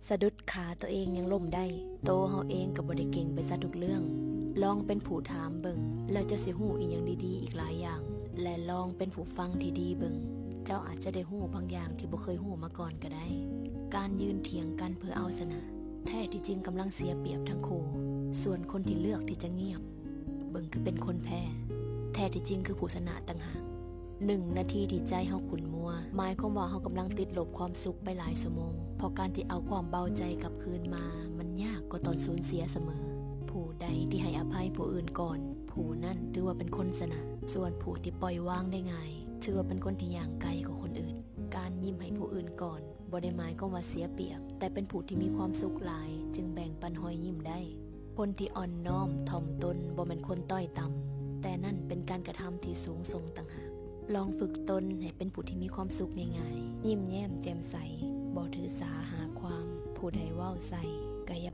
ສະດຸດຂາໂຕເອງຍັງລົ້ມໄດ້. ໂຕເຮົາເອງກໍບໍ່ໄດ້ເກັ່ງໄປຊະທຸກເລື່ອງ. ລອງເປັນຜູ້ຖາມເບິ່ງ ແລ້ວເຈົ້າຊິຮູ້ອີ່ຫຍັງດີໆອີກຫຼາຍຢ່າງ. ແລະ ລອງເປັນຜູ້ຟັງທີ່ດີເບິ່ງ, ເຈົ້າອາດຈະໄດ້ຮູ້ບາງຢ່າງທີ່ບໍ່ເຄີຍຮູ້ມາກ່ອນກໍໄດ້. ການຢືນຖຽງກັນເພື່ອເອົາຊະນະ ແທ້ທີ່ຈິງກຳລັງເສຍປຽບທັງຄູ່. ສ່ວນຄົນທີ່ເລືອກທີ່ຈະງຽບ ເບິ່ງຄືເປັນຄົນແພ້, ແທ້ທີ່ຈິງຄືຜູ້ຊະນະຕ່າງຫາກ. ໜຶ່ງນາທີທີ່ໃຈເຮົາຂຸ້ນມົວ ໝາຍຄວາມວ່າເຮົາກຳລັງຕິດລົບຄວາມສຸກໄປຫຼາຍຊົ່ວໂມງ, ເພາະການທີ່ເອົາຄວາມເບົາໃຈກັບຄືນມາ ມັນຍາກກວ່າຕອນສູນເສຍສະເໝີ. ຜູ້ໃດທີ່ໃຫ້ອະໄພຜູ້ອື່ນກ່ອນ, ຜູ້ນັ້ນຖືວ່າເປັນຄົນຊະນະ. ສ່ວນຜູ້ທີ່ປ່ອຍວາງໄດ້ງ່າຍ, ຖືວ່າເປັນຄົນທີ່ຍ່າງໄກກວ່າຄົນອື່ນ. ການຍິ້ມໃຫ້ຜູ້ອື່ນກ່ອນ ບໍ່ໄດ້ໝາຍຄວາມວ່າເສຍປຽບ, ແຕ່ເປັນຜູ້ທີ່ມີຄວາມສຸກຫຼາຍ ຈຶ່ງແບ່ງປັນຮອຍຍິ້ມໄດ້. ຄົນທີ່ອ່ອນນ້ອມຖ່ອມຕົນ ບໍ່ແມ່ນຄົນຕ້ອຍຕ່ຳ, ແຕ່ນັ້ນເປັນການກະທຳທີ່ສູງສົ່ງຕ່າງຫາກ. ລອງຝຶກຕົນໃຫ້ເປັນຜູ້ທີ່ມີຄວາມສຸກງ່າຍໆ, ຍິ້ມແຍ້ມແຈ່ມໃສ, ບໍ່ຖືສາຫາຄວາມ, ຜູ້ໃດເວົ້າໃສ່ ກໍຢ່າ